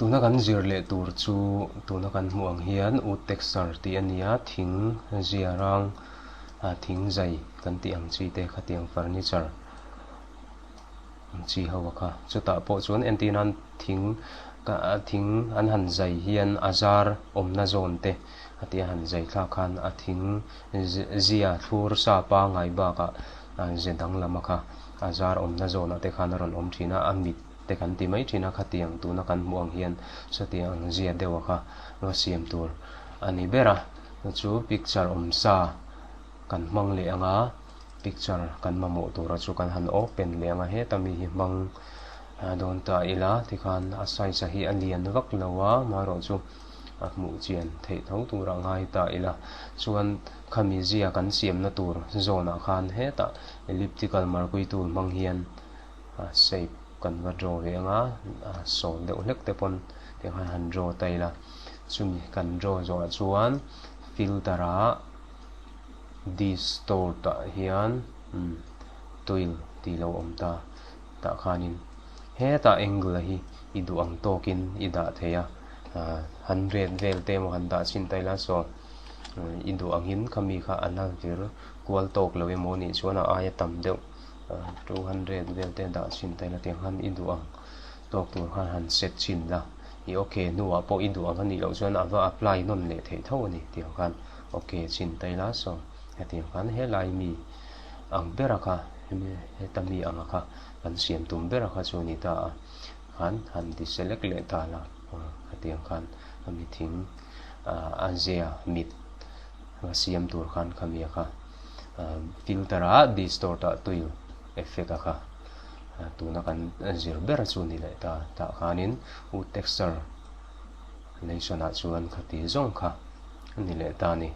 Tuna kan zir leh tur chu tuna kan hmuh ang hian wood texture tih a ni a, thing zia rang thing zai kan tih ang chi te khatiang furniture ang chi ho a kha. Chutah pawh chuan entir nan thing thing an han zai hian a zar awmna zawn te a tia han zai thlak khan a thing zia thlur sa pangngai bakah ze danglam a kha a zar awmna zawnah te khan a rawn awm thin a, a mit te kan ti mai thin a, khatiang tuna kan hmuh ang hian sawtiang ang zia deuh a kha va siam tur a ni ber a, chu picture awm sa kan hmang leh ang a, picture kan mamawh tura chu kan han open leh ang a, heta mi hi hmang dawn ta ila tikhan a size a hi a lian vak lo a, amaherawh chu a hmuh chian theih tho tura ngai ta ila chuan khami zia kan siamna tur zawnah khan hetah elliptical marquee tool hmang hian a shape kan va draw ve anga a sawl deuh hlek te pawn tiang khan han draw ta ila chumi kan draw zawhah chuan filter ah distort ah hian umm twirl tih lo awm ta tah khanin hetah angle hi i duh ang tawkin i dah thei a 100 vel te emaw han dah chhin ta ila saw i duh angin khami kha a la vir kual tawk lo emaw nih chuan a aia tam deuh 200 vel te dah chhin ta ila tiang khan i duh ang tawk tur khan han set chhin la i ok hnuah pawh i duh ang anih loh chuan a va apply nawn leh theih tho a ni tiang khan ok chhin ta ila saw hetiang khan helai mi ang bera kha hemi heta mi anga kha kan siam tum bera kha chu a ni ta a khan han ti select leh ta la hetiang khan a mi thing a zia mit va siam tur khan khami a kha filter a distort ah tuil effect a kha tuna kan zir ber chu ni leh ta tah khanin wood texture relation ah chuan khati zawng kha a ni leh ta a ni.